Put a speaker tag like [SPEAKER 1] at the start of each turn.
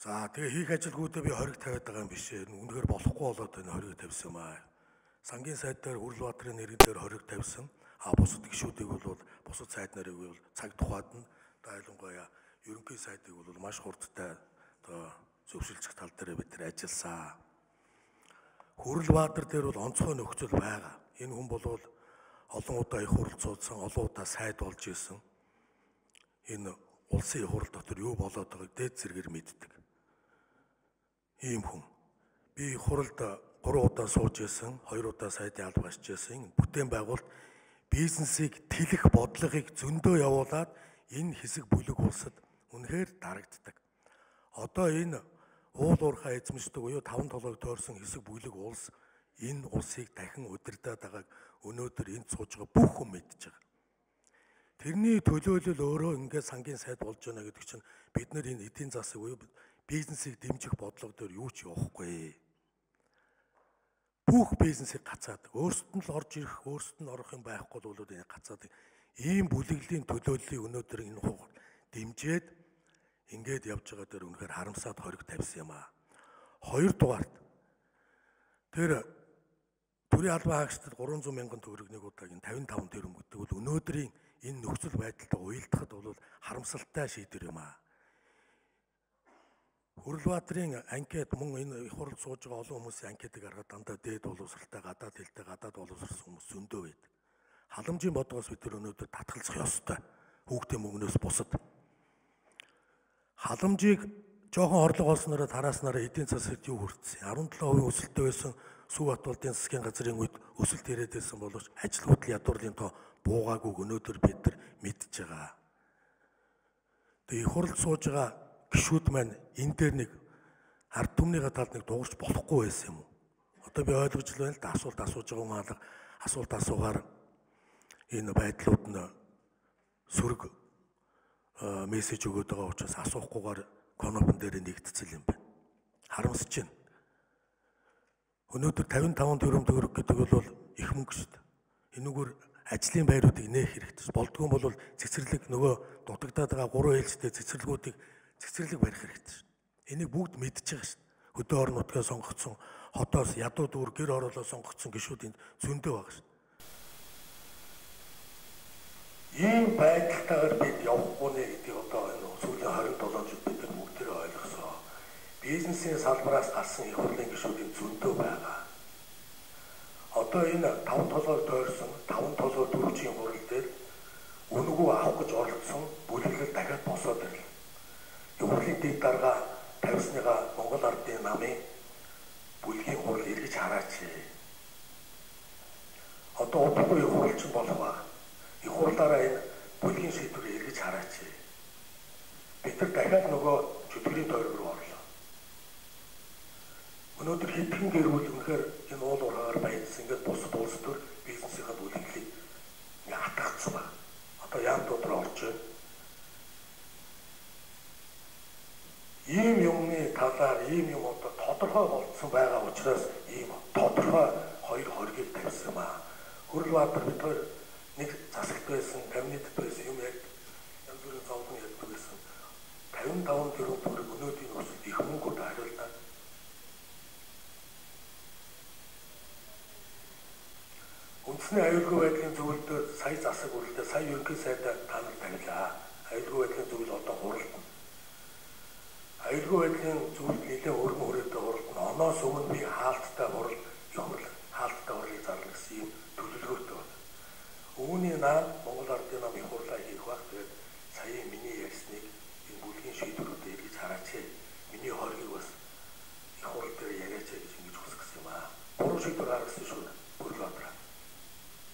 [SPEAKER 1] За тэгээ хийх ажилгүйдээ би хориг тавиад байгаа юм биш ээ. Үнэхээр болохгүй болоод энэ хориг тавьсан юм аа. Сангийн сайд дээр Хүрэлбаатарын нэрэн дээр хориг тавьсан. А бусад гишүүдийг бол бусад сайд нарыг бол цаг тухайд нь ялангуяа ерөнхий сайдыг бол маш хурдтай одоо зөвшөлдөх тал дээр бид нар ажилласан. Хүрэлбаатар дээр бол онцгой нөхцөл байгаа. Энэ хүн бол олон удаа их хурал цуудсан, олон удаа сайд болж исэн. Энэ улсын их хурал дотор юу болоод байгааг дээд зэргээр мэддэг. Ийм хүн. Би их хуралд 3 удаа сууж исэн, 2 удаа сайдын алба гарч исэн. Бүтээн байгуулалт бизнесийг тэлэх бодлогыг зөндөө явуулаад энэ хэсэг бүлэг улсад үнэхээр дарагддаг. Одоо энэ уул уурхай эзэмшдэг буюу 5 толгойг тойрсон хэсэг бүлэг улс энэ улсыг дахин удирдах байгааг өнөөдөр энд сууж байгаа бүх хүн мэдж байгаа. Тэрний төлөөлөл өөрөө ингээд сангийн сайд болж байна гэдэг чинь бид нар энэ эдийн засаг буюу бизнесийг дэмжих бодлого дээр юу ч явахгүй. Бүх бизнесийг гацаадаг. Өөрсдөд нь л орж ирэх, өөрсдөд нь орох юм байхгүй бол энэ гацаадаг. Ийм бүлэглэлийн төлөөллийг өнөөдөр энэ хугацаанд дэмжиж ингээд явж байгаа дээр үнэхээр харамсаад хориг тавьсан юм аа. Хоёрдугаарт тэр төрийн албан хаагчдад 300 мянган төгрөг нэг удаагийн 55 тэрбум гэдэг бол өнөөдрийн энэ нөхцөл байдалтай уялдахад бол харамсалтай шийдвэр юм аа. Хүрэлбаатарын анкет мөн энэ их хуралд сууж байгаа олон хүмүүсийн анкетыг харахад дандаа дээд боловсралтай, гадаад хэлтэй, гадаад боловсрсан хүмүүс зөндөө байдаг. Халамжийн бодлогоос бид нар өнөөдөр татгалзах ёстой. Хүүхдийн мөнгнөөс бусад. Халамжийг жоохон орлого олснороо тарааснараа эдийн засагт юу хүртсэн? 17% өсөлттэй байсан Сүхбаатар засгийн газрын үед өсөлт ирээд байсан боловч ажилгүйдэл ядуурлын тоо буугаагүй өнөөдөр бид нар мэдж байгаа. Тэгээ их хуралд сууж байгаа гишүүд маань энэ дээр нэг ард түмнийхээ талд нэг дуурч болохгүй байсан юм уу? Одоо би ойлгож л байна л да, асуулт асууж байгаа хүн алга асуулт асуугаар энэ байдлууд нь сөрөг мессеж өгөөд байгаа учраас асуухгүйгээр конопон дээр нэгдцэл юм байна. Харамсаж байна. Өнөөдөр 55 тэрбум төгрөг гэдэг бол их мөнгө шүү дээ. Энүүгээр ажлын байруудыг нээх хэрэгтэй. Болдгоо бол цэцэрлэг нөгөө дутагдаад байгаа 3 ээлжтэй цэцэрлэгүүдийг цэцэрлэг барих хэрэгтэй шүү дээ. Энийг бүгд мэдж байгаа шүү дээ. Хөдөө орон нутгаа сонгогдсон, хотоос ядуу дүүр гэр ороолоо сонгогдсон гишүүд энд зөндөө байгаа шүү дээ. Ийм байдалтайгаар бид явахгүй нэ гэдгийг одоо энэ сүүлийн 27 жил бид нар бүгдээрээ ойлгосон. Бизнесийн салбараас гарсан их хурлын гишүүдийн зөндөө байгаа. Одоо энэ 5 толгойг тойрсон 5 толгой дөрвжийн хурал дээр үнэгүй авах гэж оролдсон бүлэглэл дахиад босоод ирлээ. Их хурлын дэд дарга тавьсныгаа Монгол Ардын намын бүлгийн хурал эргэж хараач. Одоо удахгүй их хурал чинь болох ба. Их хурлаараа энэ бүлгийн шийдвэрийг эргэж хараач. Бид нар дахиад нөгөө чөтгөрийн тойрог руу орлоо. Өнөөдөр хэдхэн гэр бүл үнэхээр энэ уул уурхаагаар баяжсан ингээд бусад улс төр бизнесийнхаа бүлэглэлийг ингээ хатгацсан байна. Одоо яамтууд руу орж байна. Ийм юмны талаар ийм юм одоо тодорхой болцсон байгаа учраас ийм тодорхой хоёр хоргийг тавьсан юм аа. Хүрэлбаатар бид хоёр нэг засагт байсан, кабинетэд байсан юм яг янз бүрийн зовлон ярьдаг байсан. 55 тэрбум төгрөг өнөөдрийн нөхцөлд их мөнгөд хариултаа. Үндэсний аюулгүй байдлын зөвлөлд сая засаг үрэлдээ сая ерөнхий сайдаа та нар тавилаа. Аюулгүй байдлын зөвлөл одоо хуралдана. Аюулгүй байдлын зөвлөлд нэлээд өргөн хүрээтэй хуралдана. Оноос өмнө би хаалттай хурал, их хурал, хаалттай хурлыг зарлах гэсэн ийм төлөвлөгөөтэй байна. Үүний наан Монгол Ардын нам их хурлаа хийх байх. Тэгээд сая миний ярьсныг энэ бүлгийн шийдвэрүүдийг